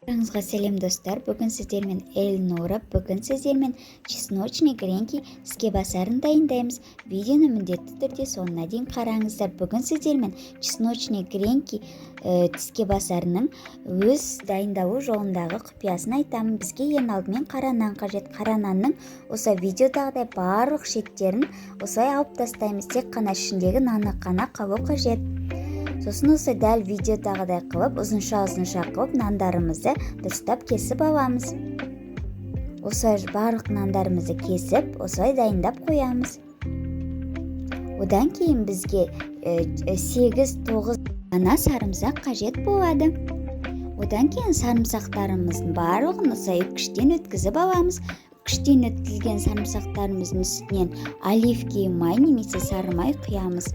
Баршаңызға сәлем, достар! Бүгін сіздермен Эльнура. Бүгін сіздермен чесночный гренки тіскебасарын дайындаймыз. Видеоны міндетті түрде соңына дейін қараңыздар. Бүгін сіздермен чесночный гренки тіскебасарының өз дайындалу жолындағы құпиясын айтамын. Бізге ең алдымен қара нан қажет. Қара нанның осы видеодағыдай барлық шеттерін осылай алып тастаймыз, тек қана ішіндегі наны қана қалу қажет. Сосын осы дәл видеодағыдай қылып, ұзынша ұзынша қылып нандарымызды дұрыстап кесіп аламыз. Осылай барлық нандарымызды кесіп, осылай дайындап қоямыз. Одан кейін бізге 8-9 дана сарымсақ қажет болады. Одан кейін сарымсақтарымыздың барлығын осылай үккіштен өткізіп аламыз. Үккіштен өткізілген сарымсақтарымыздың үстінен оливковый май немесе сары май құямыз.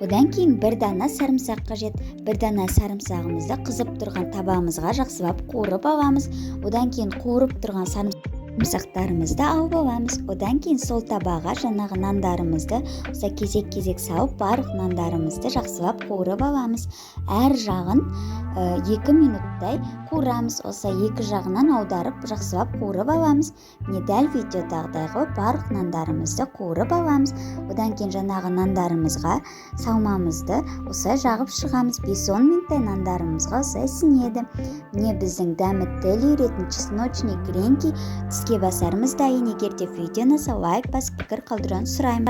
Одан кейін бір дана сарымсақ қажет. Бір дана сарымсағымызды қызып тұрған табамызға жақсылап қуырып аламыз. Одан кейін қуырып тұрған сарымсақтарымызды алып аламыз. Одан кейін сол табаға жаңағы нандарымызды осылай кезек-кезек салып, барлық нандарымызды жақсылап қуырып аламыз. Әр жағын 2 минуттай қуырамыз. Осылай екі жағынан аударып, жақсылап қуырып аламыз. Міне, дәл видеодағыдай қылып барлық нандарымызды қуырып аламыз. Одан кейін жаңағы нандарымызға салмамызды осылай жағып шығамыз. 5-10 минуттай нандарымызға осылай сіңеді. Міне, біздің дәмі тіл үйіретін чесночный гренки тіскебасарымыз дайын. Егер де видео ұнаса, лайк басып, пікір қалдыруын сұраймын.